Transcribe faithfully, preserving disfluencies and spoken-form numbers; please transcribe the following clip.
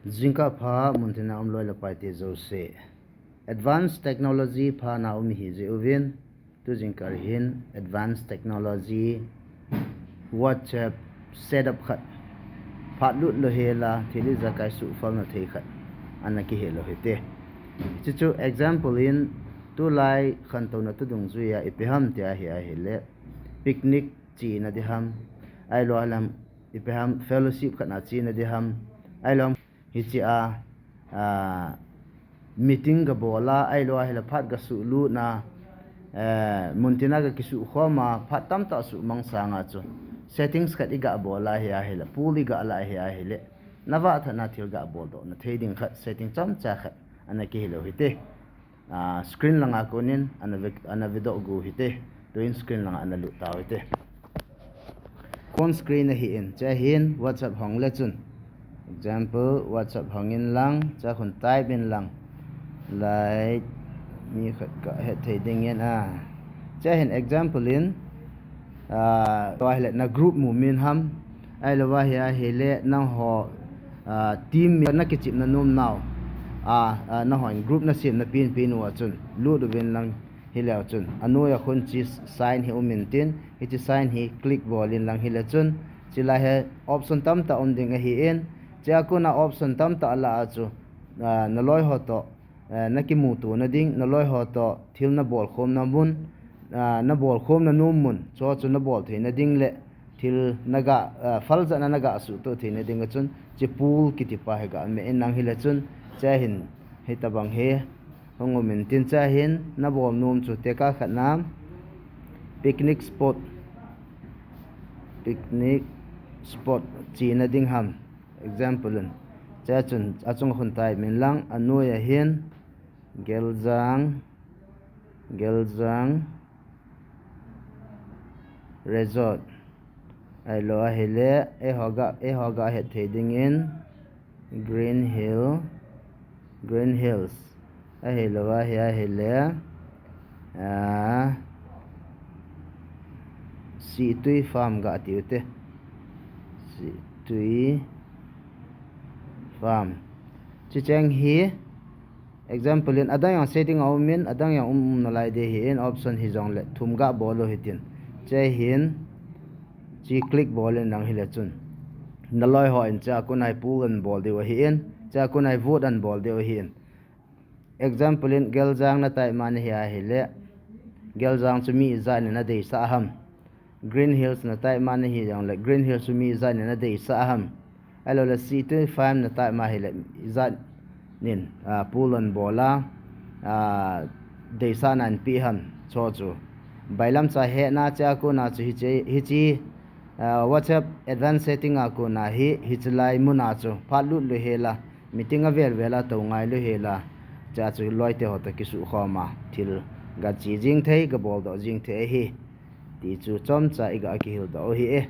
Jingkah pha, muntina um loi le pai te jouse. Advanced technology pha na um hi jeh uvin, tu jingkah hin advanced technology, WhatsApp setup khat phat lut lou hela, thil ijakai suhfel na thei khat ana kihe lou hite. Chuchu example in, tulai khantouna tu dungjuia ipi ham tia hi ahile, picnic chena di ham, ahilou ham, ipi ham fellowship khat na chena di ham, ahilou ham, hiche a, a, meeting ga bol a, ahilou ahile phat ga suhlut na, eh, muntina ga kisuh khom a, phat tamtah suhmang sanga chu settings khat iga bol a hi ahile, pool iga la hi ahile, na vah tha na thil ga bol doh na thei ding khat, setting chomcha khat ana kihe lou hite. Ah, screen langa konin ana ve, ana vedoh gu hite. Tuin screen langa ana lut tau hite. Phone screen ahin, chea hin WhatsApp hong le chun. Example, WhatsApp hong in lang, chea khun type in lang. Like, mi khat ka het thei ding in a. Chea hin example in, ah, tua hile na group mu min ham, ahilou va hi ahile nangho, ah, team mi na kichepna nom nau, ah, ah, nahon group na semna pen pen uva chun lut uvin lang hileu chun, anoiya khun chi sign hi um intin, hiche sign hi click bol in lang hile chun, chulai hi option tamtah um ding ahin, chea kona option tamtah lah a chu, ah, naloi ho toh, eh, na kimuto na ding, naloi ho toh thil na bol khom na mun, ah, na bol khom na nom mun, chu chu na bol thei na ding le thil na ga, ah, phaljat na na ga suhtoh thei na ding a chun, hiche pool kiti pa hi ga me in lang hile chun, chea hin hitabang hi hung um intin, chea hin na bol nom chu tekah khat na picnic spot, picnic spot chena ding ham, example in, chea chun achung khun type min lang, anoiya hin Geljang, Geljang Resort. Ahilou ahile, eiho ga, eiho ga het thei ding in Green Hill, Green Hills. Ahilou va hi ahile, ah, Sihtui Farm ga tiu te. Sihtui Farm. Chucheng hi, example in, adang jong setting a um in, adang jong um, um nalai ding ahin, option hijongle thum ga bol u hitin. Chea hin, chi click bol in lang hile chun, naloi hon chea kona hi pool an bol diu ahin, chea kona hi vote an bol diu ahin. Example in, Geljang na type ma na hi ahile, Geljang chu mi ijat nin adeisah ham. Green Hills na type ma na hijongle, Green Hills chu mi ijat nin adeisah ham. Ahilou le Sihtui Farm na type ma hile, ijat nin, ah, pool an bol a, ah, deisahna an pe ham, chu chu. Bailam cha hetna chea kona chu hiche, hiche, ah, WhatsApp advanced setting a kona hi, hiche lai muna chu phat lut lou hela, meeting a vel vel a tou ngai lou hela, chea chu loite ho toh kisuh khom a, thil ga che jing thei, ga bol doh jing thei ahi, ti chu chomcha iga kihil doh u hi e.